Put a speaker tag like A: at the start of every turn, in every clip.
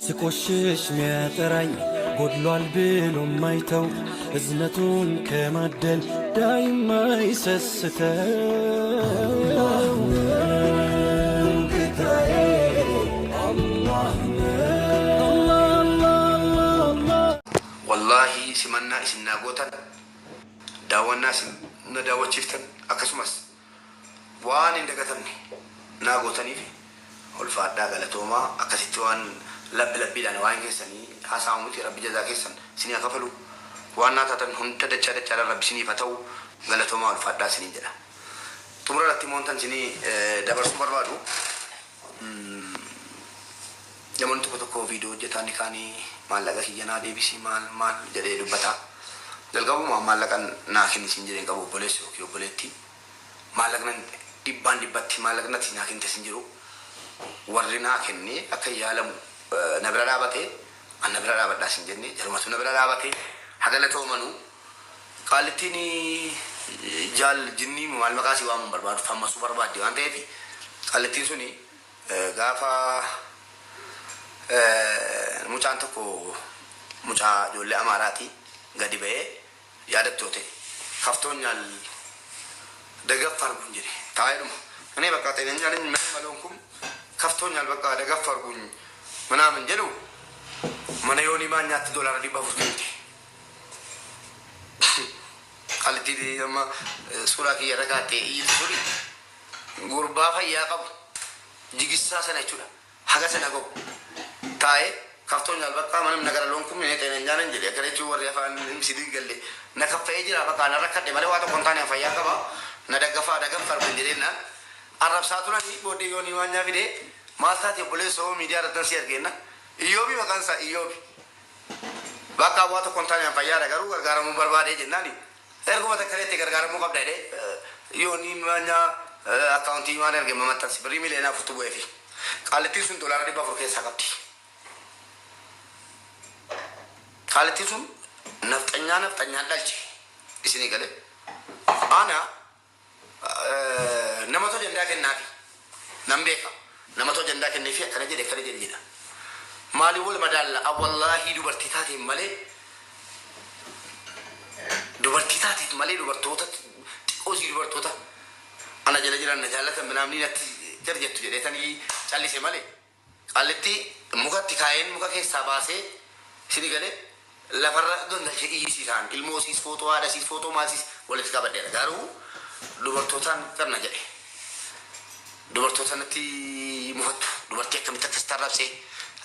A: ስቆሽሽ ሚያጠራኝ ጎድሏል ብሎ ማይተው እዝነቱን ከማደል ዳይማ ይሰስተው
B: Wallaahi simannaa isin naa gootan, daawwannaa isin na daawwachiiftan, akkasumas waan hin dagatamne naa gootaniif ulfaadhaa, galatoomaa. Akkasitti waan labbi labbiidhaan waa'een keessanii haasa'amu miti. Rabbi jazaa keessan isinii haa kafalu. Waan naa taatan hunda dachaa dachaadhaan Rabbi isiniif haa ta'u. Galatoomaa, ulfaadhaa isiniin jedha. Xumura irratti immoo wantan isinii dabarsuu barbaadu, namoonni tokko tokko viidiyoo hojjetaan kaanii maallaqa kiyya naa deebisii maal maal jedhee dubbata. Jalqabuma maallaqa naa kenni siin jedheen qabu, obboleessi yookiin obboleettii. Maallaqna dhibbaan dhibbatti maallaqnati naa kennite sin jiru. Warri naa kenne akka yaalamu na bira dhaabate, an na bira dhaabadhaa sin jenne, jarumatu na bira dhaabate, hagalatoomanu. Qaalittiin jaal jinnii maal maqaa si waamuun barbaadu fammasuu barbaaddi waan ta'eef, qaalittiin suni gaafa mucaan tokko, mucaa ijoollee Amaaraati, gadi ba'ee yaadattoote kaftoonyaal dagaff arguun jedhe taa'eedhuma እኔ በቃ ጤነኛ ነኝ፣ ምንም አልሆንኩም፣ ከፍቶኛል፣ በቃ ደገፍ አድርጉኝ ምናምን jedhu mana yoonii maanyaatti $400 kennite. Qaalittiin amma suuraa kiyya irra kaattee iyyitu suni gurbaa fayyaa qabu jigissaa sana jechuudha. Haga sana gahu taa'ee ከፍቶኛል፣ በቃ ምንም ነገር አልሆንኩም፣ እኔ ጤነኛ ነኝ jedhe. Akkana jechuun warri afaan sidii galle na kaffa'ee jira, bakka na rakkadhe malee waa tokko hin taane, fayyaa qaba, na daggafaa dagaffa argan jedheenna arrabsaa turanii. Booddee yoonii maanyaa fidee, maal taate obboleessoo, miidiyaa irratti si argeenna. Iyyoobi maqaan isaa Iyyoobi. Bakka waa tokko hin taane, fayyaadha, garuu gargaaramuu barbaadee jennaani erguma takka itti gargaaramuu qabda jedhee yoonii maanyaa akkaawuntii waan erge mamaxxansi birrii 4 miliyoona bu'eefi. Qaalittiin sun $400 keessaa qabdi. Qaalittiin sun nafxanyaa nafxanyaan dhalche isinii galee. Ana namatu ajandaa kennaafi nan beeka. Namatu ajandaa kenneefi akkana jedhe, akkana jedhe jedha. Maaliin wal madaalla? Wallaahii dubartii taateen malee, dubartii taateef malee, dubartoota xiqqoo isii dubartoota ana jala jiran na jaallatan minaamni natti jarjettu jedheetanii callise malee, qallitti mukatti kaa'een muka keessaa baasee isinii galee lafarra gangalchee iyyisiisaan ilmoo siis, footoo haadha siis, footoo maal siis walitti qabadheera. Garuu dubartootaan qabna jedhe, dubartoota natti mufattu, dubartii akkamitti akkasitti arrabsee,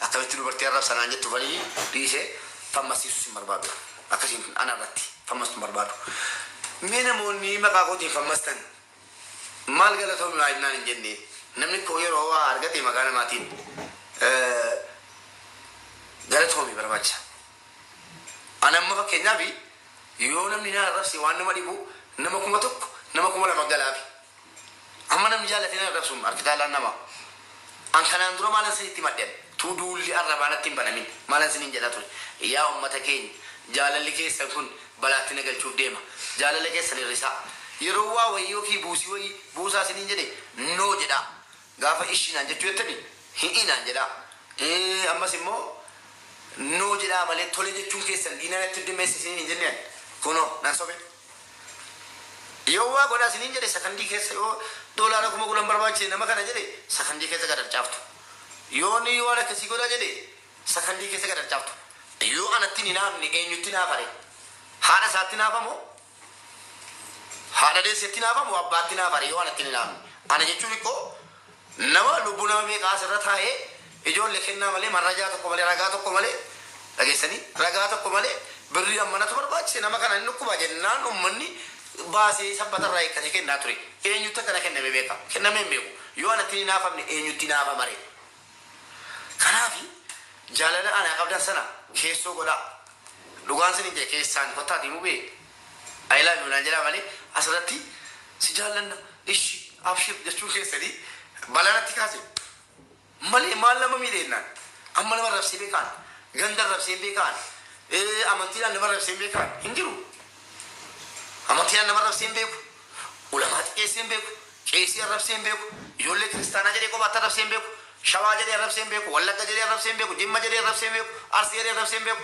B: akkamitti dubartii arrabsanaan jettu fanii dhiisee fammasiisus hin barbaadu. Akkasiin ana irratti fammastu hin barbaadu. Mee namoonni maqaa kootiin fammastan maal galatoomi maa jennaan hin jenne? Namni koo yeroo waa argate maqaa namaatiin galatoomi barbaachisa. Ana amma fakkeenyaaf yoo namni na arrabse, waan nama dhibu, nama 1000, nama 2000 galaafi. Amma namni jaallatee na arrabsu harki caalaan nama. An kanaan dura maalan isinitti madden? Tuu duulli arrabaa natti hin banamin maalan isiniin jedhaa ture? Yaa ummata keenya, jaalalli keessan kun balaatti na galchuuf deema. Jaalala keessan hir'isaa. Yeroo waa wayii yookiin buusii wayii buusaa isiniin jedhe noo jedhaa. Gaafa ishiinaan jechuu jettani hi'inaan jedhaa. Ammas immoo noo jedhaa malee tole jechuun keessan diinaa natti dhimmeessa isiniin hin jenneen. Kunoo nan sobe. Yoo waa godhaa isiniin jedhe sakandii keessa, yoo $10,000 barbaachise nama kana jedhe, sakandii keessa gad harcaaftu. Yoo ni waan akkasii godhaa jedhe, sakandii keessa gad harcaaftu. Yoo anatti hin naafne eenyutti naafare? Haadha isaatti naafamoo? Haadha deessetti naafamoo? Abbaatti naafare yoo anatti hin naafne? Ana jechuun ikkoo nama lubbuu nama meeqaa asirra taa'ee ijoollee kennaa malee, marrajaa tokko malee, ragaa tokko malee, dhageessanii, ragaa tokko malee birrii ammanatu barbaachise, nama kana inni dhukkuba jennaan uummanni baasee sabbatarraa eeggate kennaa ture. Eenyutti akkana kenname beeka? Kennamee hin beeku. Yoo anatti hin naafamne eenyutti naafamare? Kanaafi jaalala anaa qabdan sana keessoo godhaa. Dhugaan sin hin jedhe, keessaan kottaatii mubee I love you naan jedhaa malee asirratti si jaallanna, ishi, abshir jechuun keessanii balaa natti kaase malee maal nama miidheennaan? Amma nama rabsee beekaan, ganda rabsee beekaan, amantiidhaan nama rabsee beekaan hin jiru. Amantiidhaan nama rabsee hin beeku. Ulamaa xiqqeessee hin beeku. Qeesii arrabsee hin beeku. Ijoollee kiristaanaa jedhee kophaatti arrabsee hin beeku. Shawaa jedhee arrabsee hin beeku, Wallagga jedhee arrabsee hin beeku, Jimma jedhee arrabsee hin beeku, Arsii jedhee arrabsee hin beeku.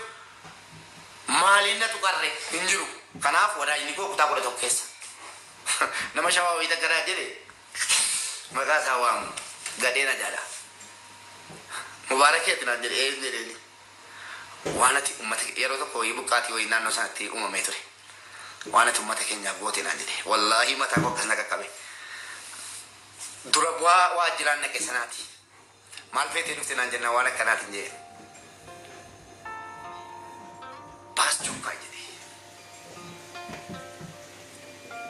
B: Maaliin na tuqarre hin jiru. Kanaaf wadaajni koo kutaa 11 keessa. Nama Shawaa wayii takka jedhe maqaa isaa waamu gadhee na jaala. Mubaarakeeti naan jedhe een jedheeni. Waan ati uummata yeroo tokko wayii buqqaatii wayii naannoo sanatti uumamee ture. Waan ati uummata keenyaaf goote naan jedhe. Wallaahi mataa koo akkas na qaqqabe. Dura bu'aa waajjiraan naqe sanaati. Maal feetee dhufte naan jennaan waan akkanaatiin jedhe. Baas chokkaa jedhe.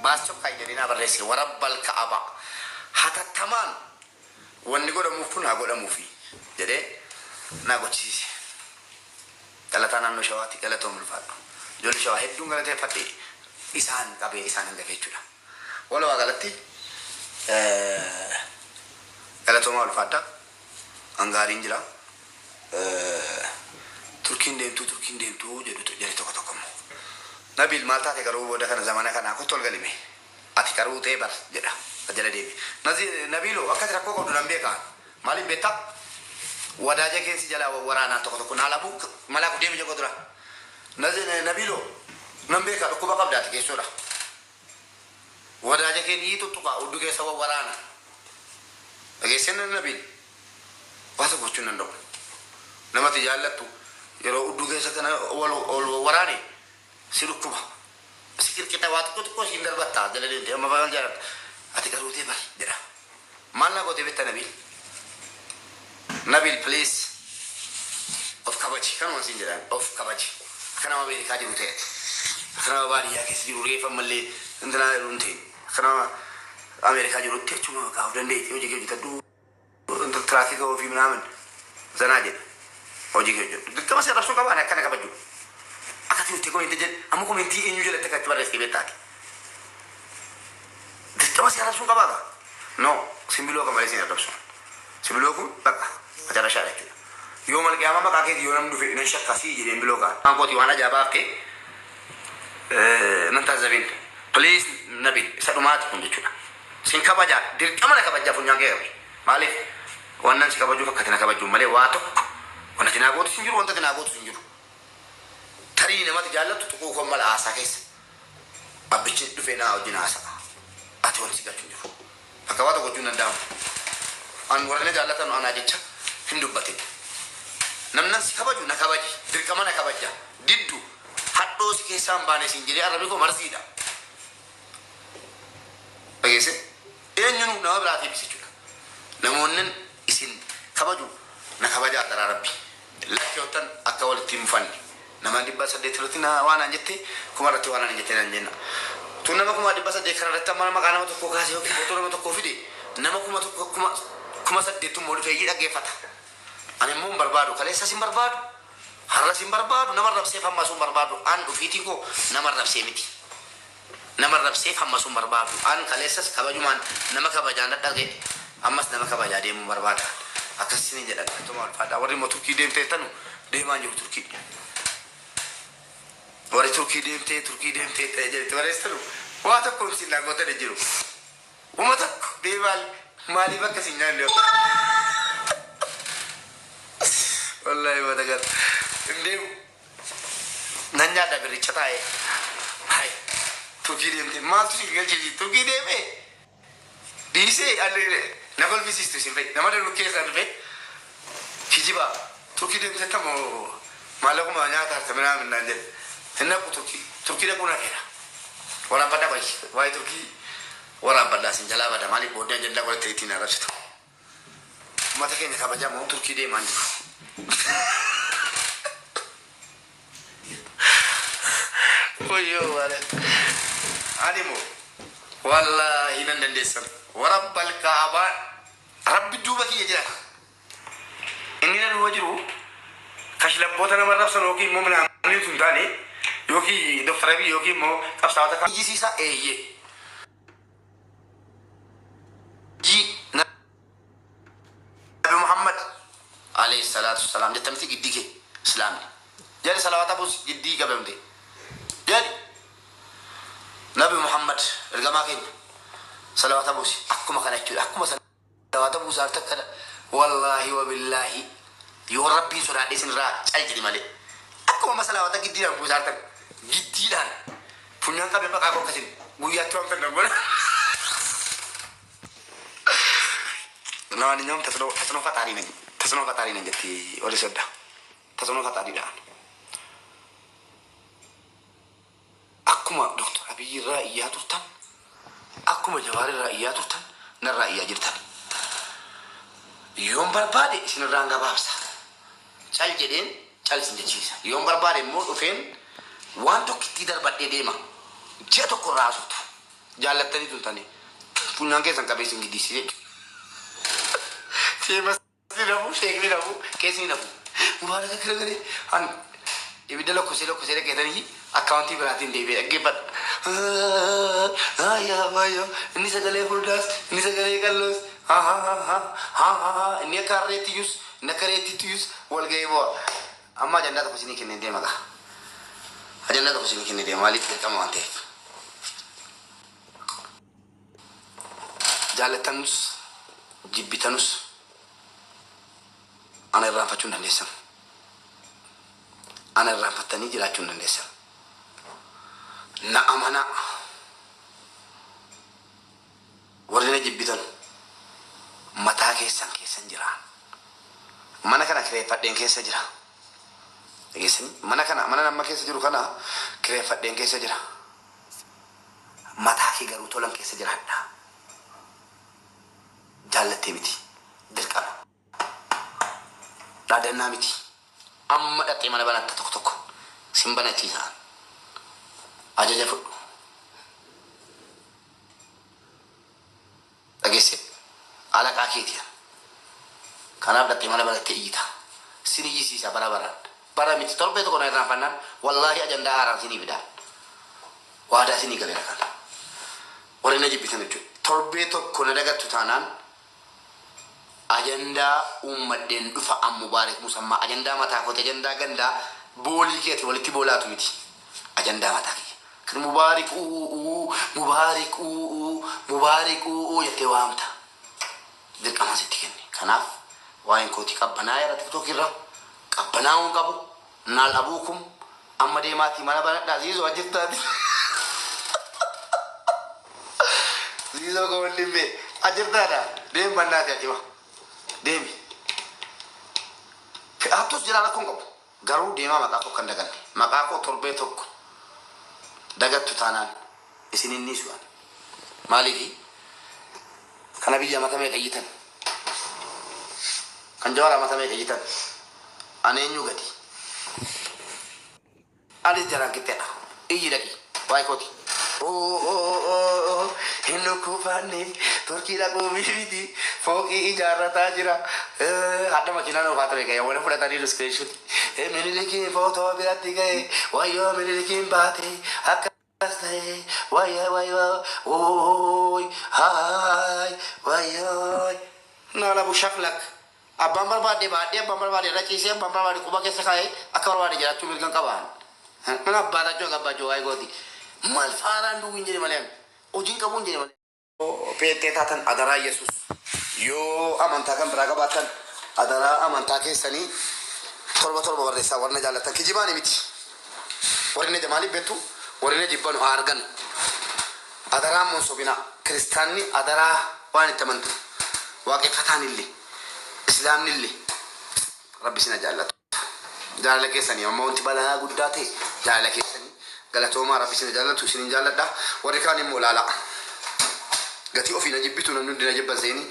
B: Baas chokkaa jedhee naa barreesse warabbal ka'aba. Hatattamaan wanni godhamuuf kun haa godhamuufi jedhee naa gochisiise. Galataa naannoo Shawaatti galatoom ulfaadhu. Ijoollee Shawaa hedduun galateeffadhe isaan qabee isaan hangafe jechuudha. Walumaa galatti galatoomaa ulfaadha. Hangaariin jira. Turkiin deemtuu Turkiin deemtuu jedhu jedhe tokko tokko immoo. Nabiil maal taate garuu booda kana zamana kanaa kottu ol galime. Ati qaruu ta'e bar jedha. Jala deemi. Nabiiloo akkati rakkoo qabdu nan beekaa. Maaliif beektaa? Wadaaja keessi jala waraanaan tokko tokko naalabuu malaa ku deemi jedhu dura. Nabiiloo nan beekaa dhukkuba qabdaati keessoodha. Wadaaja kee ni tuttuqa hudduu keessa waraana. Dhageessee Nabiil waa tokko gochuu hin danda'u. Namatti jaallattu yeroo hudduu keessa kana wal waraane si dhukkuba. Si qirqixa waa tokko tokko siin darbatta jala deemte amma baay'ee jaallatta. Ati garuu ta'e bari jedha. Maal na goote beektaa Nabiil? Nabiil please of kabaji kanuma siin jedhan of kabaji. Akka nama Ameerikaa jiru ta'e. Akka nama baadiyyaa keessa jiru reefa mallee intalaa jiru hin ta'in. Akka nama Ameerikaa jirutti achuma kaa'uu dandeetti hojii kee hojjetadhu tiraafika ofii minaamin zanaa jedhe hojii kee hojjedhu. Dirqama si arrabsuu qabaan akkana kabaju. Akkati nuti komentii jedhe amma komentii eenyu jalatti akka itti barreessite beektaati. Dirqama si arrabsuu qabaata. No simbiloo kan malee si arrabsu. Simbiloo kun bakka macarrashaa jechuudha. Yoo malqiyaamaa maqaa keeti yoo namni dhufe nan shakka sii jedheen biloo kaan. Waan kooti waan ajaa'ibaa haftee nan taazabin. Please Nabil isa dhumaati kun jechuudha. Sin kabajaa dirqama na kabajaa funyaan kee qabi. Maaliif wannan si kabajuuf akkati na kabajuun malee waa tokko wanta ati naa gootu sin jiru wanta ati naa gootu sin jiru. Tarii namatti jaallattu tuquu kon mala haasaa keessa. Abbichi dhufee naa wajjin haasa'a. Ati wanti si galchu hin jiru. Bakka waa tokko gochuun danda'amu. An warri na jaallatan anaa jecha hin dubbatin. Namnan si kabaju na kabaji. Dirqama na kabajja. Diddu hadhoo si keessaa hin baane siin jedhee arrabni koo marziidha. Dhageesse eenyunu nama biraatiifis jechuudha. Namoonni isin kabaju na kabajaa karaa rabbi. Lakkooftan akka walitti hin mufanne. Nama 800 irratti waan naan jette kuma irratti waan naan jette naan jenna. Tun nama 800,000 kana irratti amma maqaa nama tokkoo kaasee yookiin footoo nama tokkoo fide nama 1000 8,000 immoo dhufee dhaggeeffata. Ani immoo hin barbaadu kaleessas hin barbaadu har'as hin barbaadu nama arrabseef hammasuu hin barbaadu an dhufiitiin koo nama arrabsee miti. Nama arrabseef hammasuu hin barbaadu an kaleessas kabajumaan nama kabajaan dhadhage ammas nama kabajaa deemuu barbaada. Akkas isin jedhan tuma ulfaadha warri immoo Turkii deemtee tanu deemaan jiru Turkii. Warri Turkii deemtee Turkii deemtee ta'e jedhete barreessitanu waa tokko isin dhagootanii jiru. Uma tokko deemaa maaliif akka isin nyaanne wallahi mata gara hin deemu. Nan nyaadha birricha taa'ee. Hai Turkii deemtee maaltu si galchee Turkii deemee dhiisee na kolfisiistu isin fa'i nama darbu keessaa dhufe kijiba Turkii deemtee tamoo maallaquma nyaata harta minaamin naan jedhe hin naqu Turkii Turkii dhaquu na feera. Waraabbadhaa qoyi waa'ee Turkii waraabbadhaa isin jalaa bada maaliif booddee ajandaa godhattee ittiin arrabsitu. Uummata keenya kabajamoo Turkii deemaan jiru. Wayyoo malee. Ani moo wallaahi nan dandeessan. Warabbal kaabaa rabbi duuba kiyya jira. Inni na duuba jiru kashlabboota nama arrabsan yookiin immoo minaamanii utuu hin taane yookiin Dr. Abiy yookiin immoo qabsaa'ota kan iyyisiisa eeyyee. Nabi Muhammad alayhi salaatu wassalaam jetta miti giddii kee islaamni. Jedhi salawaata buusi giddii qabamte. Jedhi Nabi Muhammad ergamaa keenya salawaata buusi akkuma kana jechuudha akkuma salawaata buusaa takka Wallaahi wabillaahi yoo Rabbiin sodaadhee isinirraa cal jedhe malee. Akkuma masalaawata giddiidhaan buusaa jirtan giddiidhaan funyaan qabee maqaa koo akkasin guyyaatti waan fedhan godha. ለማንኛውም ተጽዕኖ ፈጣሪ ነኝ፣ ተጽዕኖ ፈጣሪ ነኝ jetti warri sodda ተጽዕኖ ፈጣሪidha. Akkuma Doktor Abiyyi irraa iyyaa turtan, akkuma Jawaar irraa iyyaa turtan, narraa iyyaa jirtan. Yoon barbaade isinirraan gabaabsa. Cal jedheen cal isin jechiisa. Yoon barbaade immoo dhufeen waan tokkittii darbadhee deema. Ji'a tokko irraa haasoftu. Jaallattanii tuntanii. Funyaan keessan qabee isin giddisiise jechuudha. Seemasni nafu, sheekni nafu, keessi nafu. Mubaaraka gara garee an ibidda lokkosee lokkosee dhaqeetanii akkaawuntii biraatiin deebi'ee dhaggeeffadha. Ayyaa ayyaa, inni sagalee furdaas, inni sagalee qalloos, inni akka harreetti iyyus, inni akka reettiitti iyyus wal ga'ee bu'a. Amma ajandaa tokko isinii kennee deema gaa. Ajandaa tokko isinii kennee deema, maaliif dirqama waan ta'eef. Jaallatanus jibbitanus ana irraanfachuu hin dandeessan. Ana irraanfattanii jiraachuu hin dandeessan. Na amanaa. Warri na jibbitan mataa keessan keessan jira. Mana kana kireeffadheen keessa jira. Dhageessanii, mana kana, mana nama keessa jiru kana kireeffadheen keessa jira. Mataa kee garuu tolan keessa jiraadha. Jaallattee miti. Dirqama. Dhaadannaa miti. Amma dhaqxee mana banatta tokko tokko. Sin banachiisa. Ajaja fudhu. Dhageesse, alaqaa keeti. Kanaaf dhaqxee mana banattee iyyita. Sin iyyisiisa bara baraan. Bara miti, torbee tokko na irraanfannaan wallaahi ajandaa haaraan sinii fidaan. Waadaa sinii galeera kana. Warri na jibbitan jechuudha. Torbee tokko na dagattu taanaan ajandaa uummadheen dhufa. An Mubaarik Musammaa ajandaa mataa kooti, ajandaa gandaa boolii keeti walitti boolaatu miti. Ajandaa mataa kiyya. Kan Mubaarik uu, Mubaarik uu, Mubaarik uu jettee waamta. Dirqama sitti kenne. Kanaaf waa'een kootii qabbanaa irra TikTok irra qabbanaa'uun qabu. Naal abuukum amma deemaatii mana banadhaa, ziizoo ajjirtaati. Ziizoo koo wandimbe ajjirtaadha. Deemi bannaati ajiba. Deemi. Fe'aattus jira, rakkoon qabu. Garuu deemaa maqaa koo kan daganne. Maqaa koo torbee tokko dagattu taanaan isin inni su'an. Maaliifi kana biyya mata meeqa iyyitan? Kan Jawara mata meeqa iyyitan? Ani eenyu gadi? Anis jaraan qixxeedha. Iyyi dhaqi. Waa'ee kooti. Hin dhukkufanne, Turkii dhaquu miti, fooqii ijaarrataa jira. Hadha makiinaan oofaa ture ga'e wala fudhatanii diskreeshin. Minilikiin footoo biratti ga'e, wayyoo Minilikiin baate akkas ta'e, wayyoo wayyoo ooy haay wayyoo. Naala bushaklak. Abbaan barbaade baadhee, abbaan barbaade irra ciisee, abbaan barbaade quba keessa kaa'ee akka barbaade jiraachuu mirgan qabaan. Mana abbaa taachuu gabbachuu waa'ee gooti. Maal faaraan duwwiin jedhe malee, hojiin qabuun jedhe malee. Peettee taatan adaraa Yesuus, yoo amantaa kan biraa qabaatan adaraa amantaa keessanii torba torba barreessaa, warra jaallatan kijibaani miti. Warri na maaliif beektu, warri na jibbanu haa argan. Adaraa immoo hin sobinaa. Kiristaanni adaraa waan itti amantu. Waaqeffataan illee, islaamni illee, Rabbi sina jaallatu. Jaalala keessanii amma wanti balaa guddaa ta'e jaalala keessanii. Galatoomaa, Rabbi sina jaallatu, isinin jaalladha. Warri kaan immoo laala. Gatii ofii na jibbitu, namni hundi na jibban seenii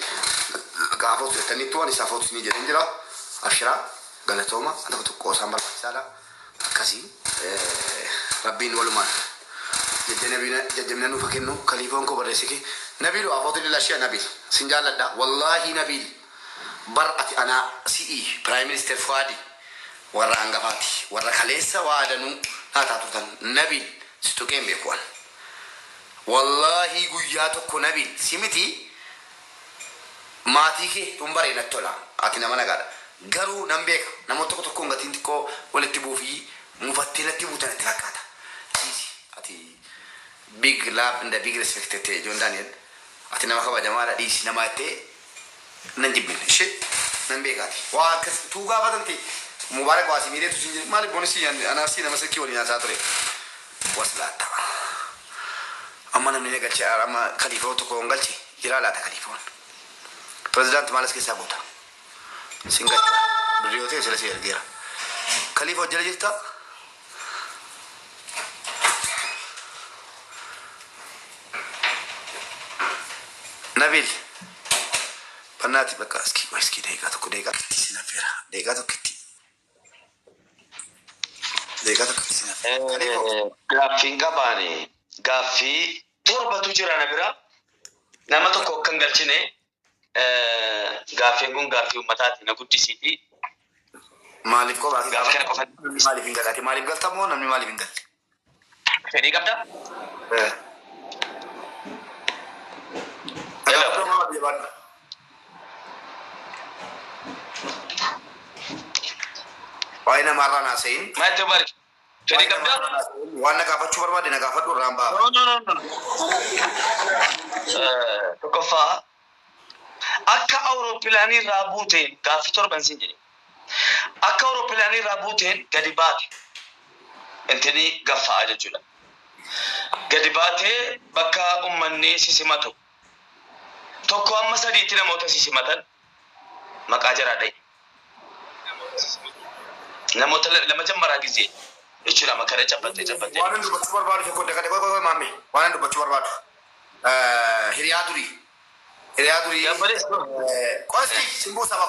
B: gaafootu jettaniittu waan isaa footu isinii jedheen jira. Abshiraa, galatooma, tokko tokko isaan barbaachisaadha. Akkasii Rabbiin walumaan jajjabina nuuf haa kennu. Kaliifoon koo barreesse kee Nabiilu afootu lilashee. Nabiil, sin jaalladha wallaahi. Nabiil bar ati anaa si'i Prime Minister Fuadi warra hangafaati, warra kaleessa waadanuu naa taatu turtan. Nabiil, si tuqeen beeku an wallaahi guyyaa tokko. Nabiil, si miti, maatii kee tun baree natti tola. Ati nama nagaadha, garuu nan beeka, namoota tokko tokkoon gatiin xiqqoo walitti buufii mufattee natti buutan natti fakkaata. Dhiisi, ati big love and big respect ta'e. John Daniel, ati nama kabajamaadha. Dhiisi, nama jettee nan jibbine ishee. Nan beekaati. Waa akkas tuu gaafatanti Mubaarak waa si miidheetu siin jedhe maaliif bonisii anaaf si nama silkii waliin haasaa ture. Waslaatta. Amma namni na galche, amma kaliifoo tokko hin galche, jiraa laata kaliifoon? Pirezidaanti maalas keessaa goota. Sin galche. Birrii yoo ta'e sila si ergeera. Kaliifoo jala jirtaa? Nabil. Bannaati bakka iskii iskii daqiiqaa tokko, daqiiqaa tokkitti sin affeera. Daqiiqaa tokkitti. Daqiiqaa tokkitti sin affeera. Kaliifoo.
C: Gaaffiin qabaani gaaffii torbatu jira na bira. Nama tokko akka hin galchine, gaaffiin kun gaaffii uummataati, na guddisiiti.
B: Maaliif kophaa
C: Gaaffii kana qofa.
B: Maaliif hin galate? Maaliif galta moo namni maaliif hin galle?
C: Fedhii qabdaa?
B: Eh.
C: Hello.
B: Gaaffiin waa'ee namaarraa naasa'iin.
C: Maal ta'u bari? Fedhii qabdaa?
B: Waan na gaafachuu barbaade na gaafadhu, irraan ba'a.
C: No, no, no, no. Tokkoffaa, akka awurooppilaanii irraa buuteen, gaaffii torban siin jedhe. Akka awurooppilaanii irraa buuteen gadi baate. Intini gaffaa jechuudha. Gadi baatee bakka uummanni sisimatu. Tokko amma sadiitti namoota sisimatan maqaa jaraa dha'i. Namoota lama jammaraa gizee jechuudha, makara cabbattee cabbattee.
B: Waan inni dubbachuu barbaadu tokko dakadhe, qoy qoy maamme, waan inni dubbachuu barbaadu. Hiriyaa durii. Hiriyaa durii.
C: Gabbalees.
B: Qosti simboo saba.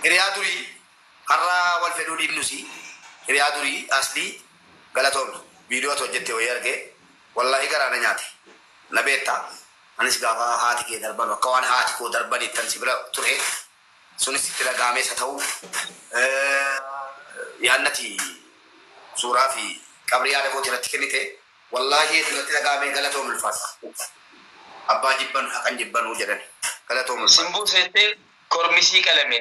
B: Hiriyaa durii har'a wal fedhuu dhiibnusi. Hiriyaa durii aslii galatoomi. Viidiyoo ati hojjette wayii argee wallaahi garaa na nyaate. Na beektaa. Anis gaafa haati kee darban akka waan haati koo darbaniittan si bira ture. Sunis itti dhaga'amees haa ta'u, yaannati suuraa fi qabrii haadha kooti irratti kennite wallaahi hedduu natti dhaga'amee, galatoom, ulfaata. Abbaa jibban haqan jibbanuu jedhan, galatoom, ulfaata.
C: Simboo seettee kormisii qalame.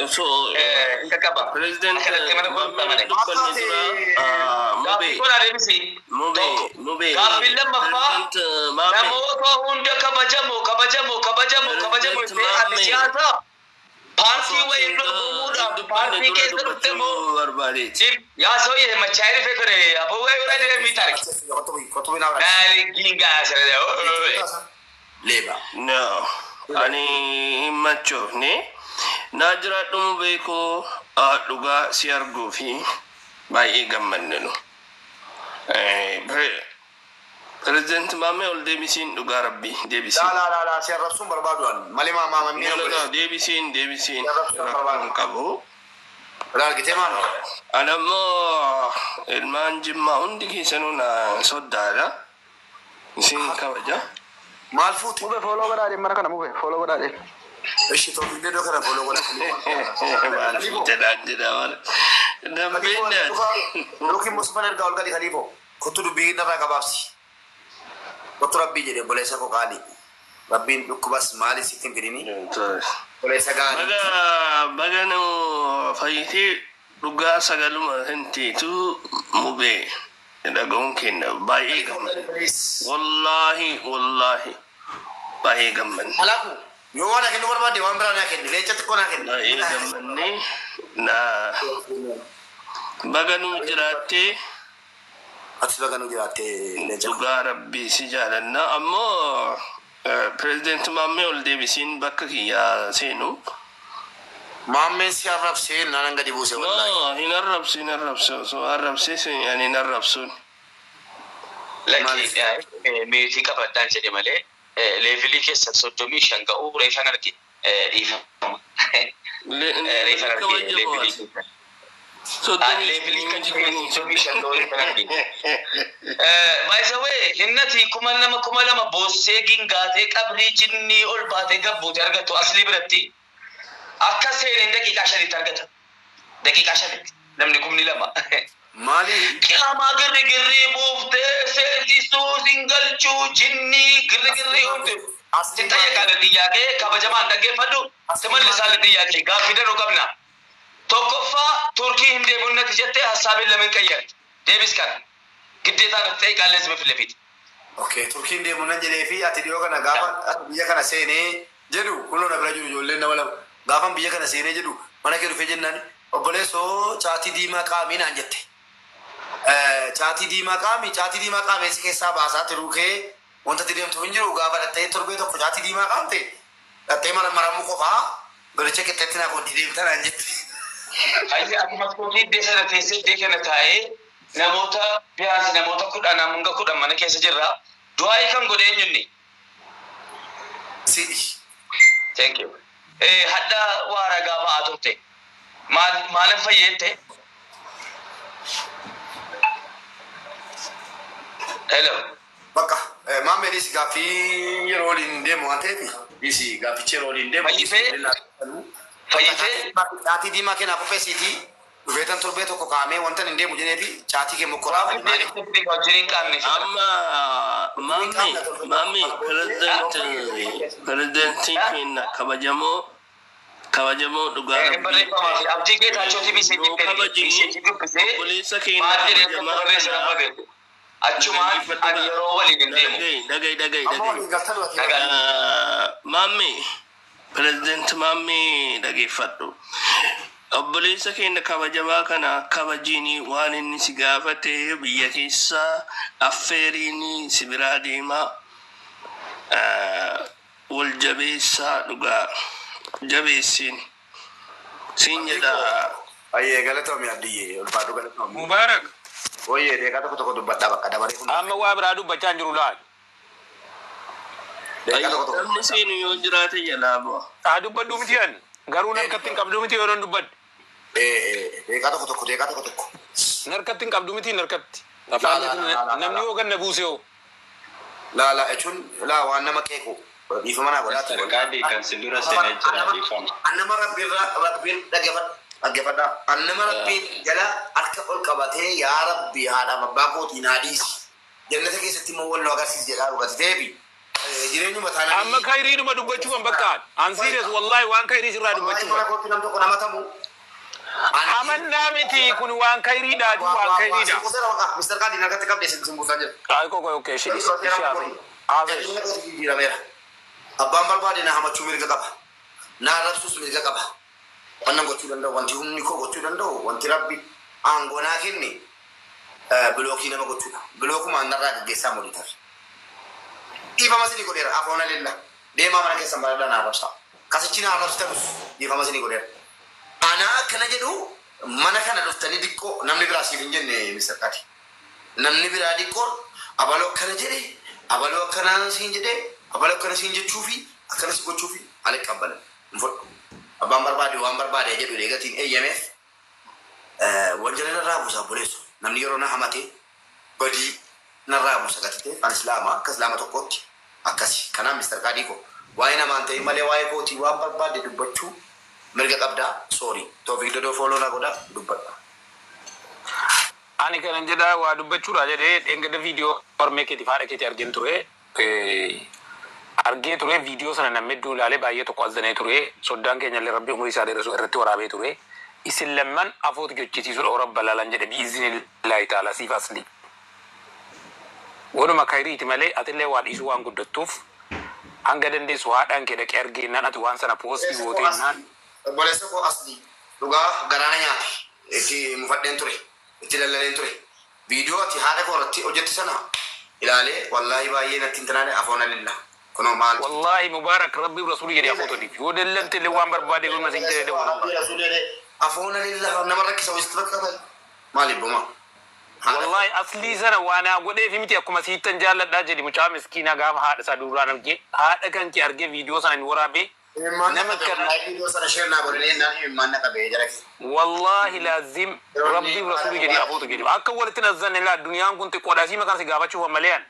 D: Osoo
C: Hin qaqqaba.
D: Pireezidant
C: Akkanatti mana gurgurtaa malee.
D: dubbanne dura
C: Gaaffii
D: Mubee
C: kun adeemsi.
D: Mubee
C: Tokko.
D: Mubee
C: Gaaffiin lammaffaa,
D: Pireezidant Maamee
C: namoota hunda kabajamoo kabajamoo kabajamoo kabajamoo
D: Pireezidant
C: itti ati
D: Maamee
C: siyaasa paartii wayii dorgomuudhaaf
D: dubbanne
C: paartii
D: dura
C: keessa dhufte moo
D: dubbachuu barbaadeeti.
C: yaa sooyye machaayii rifee kone aboo wayii wala deemii tarki.
B: Kottu binaa.
C: Maali gingaa asirra.
B: Leeba.
D: No, ani hin machoofne. Naa jiraadhu Mubee koo, dhugaa si arguu fi baay'ee gammanne nu. Pireezidant Maamee ol deebisiin, dhugaa rabbii deebisiin.
B: Laa laa laa laa, si arrabsuun barbaadu ani malee maa mammii.
D: No, no, no, deebisiin, deebisiin, rakkoo hin qabu.
B: Laa argitee maama.
D: Ana immoo ilmaan Jimmaa hundi keessanuu na soddaadha. Isin kabaja.
B: Maal fuute?
E: Mube, follow godhaa mana kana, mube, follow godhaa.
B: Ishi toofiillee iddoo kana follow godha.
D: Maal jedhaan jedhaa maal. Dambeen.
B: Yookiin Musman ergaa ol gali kaliifoo. Kottu dubbii narraa gabaabsi. Kottu rabbii jedhe, obboleessa koo qaalii. Rabbiin dhukkubas maalis sitti hin fidini. Obboleessa gaarii.
D: Baga baga nu fayyitee, dhugaa sagaluma hin teetu mubee dhaga'uun kenna baay'ee gammanne. Wallaahi wallaahi baay'ee gammanne.
B: Malaaku yoo waan kennu barbaadde waan biraa naa kenni. Leenca xiqqoo naa kenni.
D: Baay'ee gammanne, na baga nu jiraattee.
B: Atis baga nu jiraattee leenca.
D: Dhugaa rabbii si jaalanna, ammoo pireezidenti Maammee ol deebisiin bakka kiyyaa seenu.
B: Maammeen si arrabsee naan gadi buuse wallaahi.
D: No, hin arrabsu, hin arrabsu, osoo arrabsee ani hin arrabsuun.
C: Lakki, meetii qabadhaan jedhe malee levelii keessan 35 ga'uu reefan arge, dhiifama. Reefan arge levelii keessan. Levelii kan jiru 35 ga'uu reefan arge. By the way, innati 2000 2000 boossee gingaatee qabrii jinnii ol baatee gabbuute argattu aslii biratti akka seeneen daqiiqaa 5tti argata. Daqiiqaa 5tti namni 2000.
B: Maali?
C: Qaamaa girri girrii buuftee seensisuu singalchuu jinnii girri girrii hundi. Si xayyaqa xiyyaaqee kabajamaan dhaggeeffadhu, simallisaan xiyyaaqee gaaffii danuu qabna. Tokkoffaa, Turkii hin deemuun natti jettee hassaabiin lameen qayyarte. Deebis kana. Giddeetaan natti ta'e qaallees ፊት ለፊት.
B: Okay, Turkiin deemu nan jedhee fi ati dhiyoo kana gaafa biyya kana seenee Jedhu kunoo na bira jiru ijoolleen nama lama. Gaafan biyya kana seenee jedhu mana kee dhufee jennaan obboleessoo caatii diimaa qaamii naan jette. Caatii diimaa qaami, caatii diimaa qaamee si keessaa baasaa tiruu kee wanta itti deemtu hin jiru. Gaafa dhattee torbee tokko caatii diimaa qaamte dhattee mana maramuu qofaa golicha qixxeetti naa qoddii deemta naan jette.
C: Ayyi ati maskootii iddoo sana teessee iddoo kana taa'ee namoota biyaansi namoota 10 hanga 10 mana keessa jirra. Du'aayii kan godhe eenyunni?
B: Si.
C: Thank you. Hadda waa ragaa ba'aa turte. Maal maalin fayyeette? Hello.
B: Bakka maammee dhiisi, gaaffii yeroo waliin deemu waan ta'eef dhiisi, gaaffichi yeroo waliin deemu.
C: Fayyisee? Fayyisee?
B: Caatii diimaa kee naa qopheessiitii dhufeetan torbee tokko kaa'amee wanta hin deemu jedheefi caatii kee mokkoraa.
C: Waa fuudhee wajjin hin qaamne.
D: Amma maammi pirezidentiin keenya kabajamoo kabajamoo dhugaa Rabbii
C: Barreeffamaa fi Abdii Geetaachoo TV
D: nuu kabajini
C: dubbisee
D: obboleessa keenya
C: maal jedhee akka
D: kabajamaa
C: barreesse
D: kana
C: nama beeku. Achumaan ani yeroo waliin hin deemu.
D: Dhagahi, dhagahi, dhagahi,
B: Amma
D: dhagahi.
B: waliin galtan wati.
C: Nagaa.
D: Maammi pireezident maammi dhageeffadhu. Obboleessa keenya kabajamaa kana kabajiini, waan inni si gaafate biyya keessaa affeeriini si biraa deemaa. Wal jabeessaa, dhugaa jabeessiin siin jedha.
B: Ayyee, galatoomi Abdiyyee, ulfaadhu, galatoomi.
F: Mubaarak.
B: Ooyyee, deeqaa tokko tokko dubbadhaa, bakka dabaree kun.
F: Amma waa biraa dubbachaa hin jiru laal.
B: Deeqaa tokko tokko.
D: Namni seenu yoo jiraate jalaa bu'a.
F: Haa dubbadhu miti, an garuu narkatti hin qabdu miti yeroo dubbadhu.
B: Deeqaa tokko tokko, deeqaa tokko tokko.
F: Narkatti hin qabdu miti narkatti.
B: Laa, laa, laa, laa,
F: Namni yoo ganna buuse hoo.
B: Laa laa jechuun laa waan nama qeequ dhiifama naa godhaati.
G: Qaadii kan si dura seenee jira, dhiifama.
B: Annama rabbiirra rabbiin dhaggeeffadha. Dhaggeeffadha. Annama rabbiin jala harka ol qabatee yaa rabbi haadha abbaa kootii naa dhiisi. Jannata keessatti immoo wal nu agarsiisi jedhaa dhugati deebi. Jireenyuma taanaan.
F: Amma kayriidhuma dubbachuuf an bakka an serious, wallahi waan kayrii sirraa
B: Wallahi
F: dubbachuuf.
B: mana kootti nam tokko nama tamu.
F: Amannaa miti, kun waan kayriidhaati, waan kayriidha.
B: Mr. Qaadiin harkatti qabdee sin buusaa jira.
F: Ay koko, okay, shi shi haasa'e. Haasa'e.
B: Jijjiirameera. Abbaan barbaade na hamachuu mirga qaba. Na arrabsuus mirga qaba. Wannan gochuu danda'u, wanti humni koo gochuu danda'u, wanti rabbi aangoo naa kenne block nama gochuudha. Blockuma narraa gaggeessaa molitar. Dhiifama isinii godheera, afoona lilla. Deemaa mana keessan baradhaa na arrabsaa. Kasichi na arrabsitanus dhiifama isinii godheera. Anaa akkana jedhu mana kana dhuftanii diqqoo namni biraa siif hin jenne, Mr. Qadi. Namni biraa diqqoon abaloo akkana jedhe, abaloo akkana siin jedhe, abaloo akkana siin jechuufi akkana si gochuufi ala qabbalan hin fudhu. Abbaan barbaade waan barbaade jedhu eegatiin eeyyameef wanjala narraa buusa obboleessu. Namni yeroo na hamate badii narraa buusa gatite an islaama akka islaama tokkootti akkasi. Kanaaf Mr. Qaadii ko waa'ee namaan ta'in malee waa'ee kootii waan barbaade dubbachuu mirga qabdaa. Sorry. Toofiq Dodoo follow na godha dubbadha.
F: Ani kanan jedhaa waa dubbachuudha jedhee dheengadda viidiyoo hormee keetiif haadha keetii argeen ture. Argee ture viidiyoo sana, namni hedduu ilaalee baay'ee tokko azanee ture. Soddaan keenya illee rabbi umurii isaa dheeressu irratti waraabee ture. Isin lamman afootu jechisiisuudha ora balaalan jedhe bi'iznillaahi ta'ala siif asli. Waanuma kayriiti malee atillee waa dhiisuu waan guddattuuf hanga dandeessu haadhaan kee dhaqee argeennaan ati waan sana post gooteennaan.
B: Obboleessa koo asli dhugaa garaana nyaate, itti mufadheen ture, itti lallaleen ture. Viidiyoo ati haadha koo irratti hojjette sana ilaalee wallaahi baay'ee natti hin tanaane, afoona lilla. Kunoo maal.
F: Wallahi Mubaarak, rabbi rasuuli jedhee afootu dhiif. Yoo dallante illee waan barbaade gulma sin jedhee wallahi.
B: Afoona lilla nama rakkisa wasitti fakkaata. Maaliif boma?
F: Wallahi aslii sana waan haa godheef miti, akkuma siittan jaalladhaa jedhi. Mucaa miskiinaa gaafa haadha isaa duraan argee haadha kan kee argee viidiyoo sana hin waraabee nama kana.
B: Viidiyoo sana share naa godhanii naan imimmaan na qabee jara kee.
F: Wallahi laazim rabbi rasuuli jedhee afootu jedhi. Akka walitti nazzanne laa, duniyaan kun xiqqoodha, sii maqaan si gaafachuuf malee an.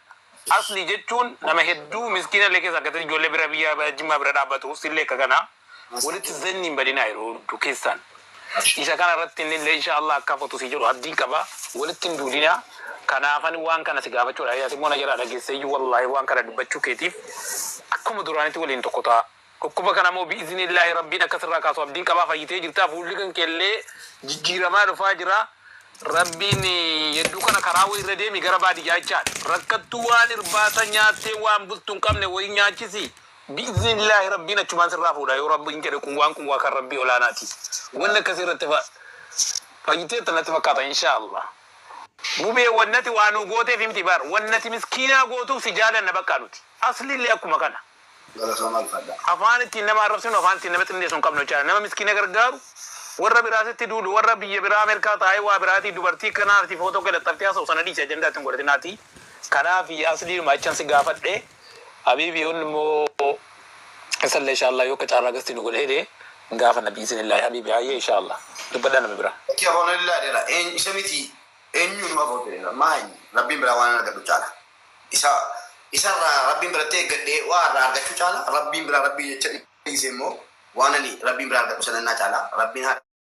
F: Asli jechuun nama hedduu miskiina illee keessa akkatti ijoollee bira biyya jimmaa bira dhaabbatu sillee akka kanaa walitti zanni hin badinaa yeroo hedduu keessaan. Isa kana irratti inni illee insha Allah akka afootu si jedhu abdiin qaba, walitti hin duudinaa. Kanaafani waan kana si gaafachuudha. Ati immoo na jalaa dhageessee iyyuu wallahi waan kana dubbachuu keetiif akkuma duraanitti waliin tokko ta'a. Dhukkuba kana immoo bi'iznillaahi rabbiin akka sirraa kaasu abdiin qabaa, fayyitee jirta, fuulli kan keellee jijjiiramaa dhufaa jira. Rabbiin hedduu kana karaa wayii irra deemi gara baadiyyaa jechaadha. Rakkattuu waan irbaata nyaattee waan bultu hin qabne wayii nyaachisi. Biiznillaahi Rabbiin achumaan sirraa fuudha yoo Rabbiin jedhe, quwwaan quwwaa kan Rabbii olaanaati. Wanni akkasii irratti fayyiteetta natti fakkaata, inshaallah. Mubee, wannati waa nu gooteef himti bar, wannati miskiinaa gootuuf si jaalanna bakka nuti. Aslillee akkuma kana.
B: Galatooma, alfadha.
F: Afaan ittiin nama arrabsinu, afaan ittiin nama xinneessu hin qabnu jechaadha. Nama miskiina gargaaru, warra biraasitti duulu, warra biyya biraa Ameerikaa taa'ee waa biraatii dubartii kanaaf footoo gadaxxaftee haasa'u sana dhiisi, ajandaa ittiin godhatinaati. Kanaaf asliidhuma achan si gaafadhe. Habiibi, yoon immoo isallee inshaallah yoo akka carraa gasti nu godhee gaafa nabi isinillahi. Habiibi, hayyee, inshaallah dubbadhaa nama biraa.
B: Bakki afoon illaa dheera. Isa miti, eenyuun afoo jedheera. Maal, Rabbiin biraa waan argadhu caala. Isa isarraa Rabbiin biratti eeggadhee waa irraa argachuu caala. Rabbiin biraa Rabbii jecha dhiise immoo waan ani Rabbiin biraa argadhu sanannaa caala. Rabbiin haa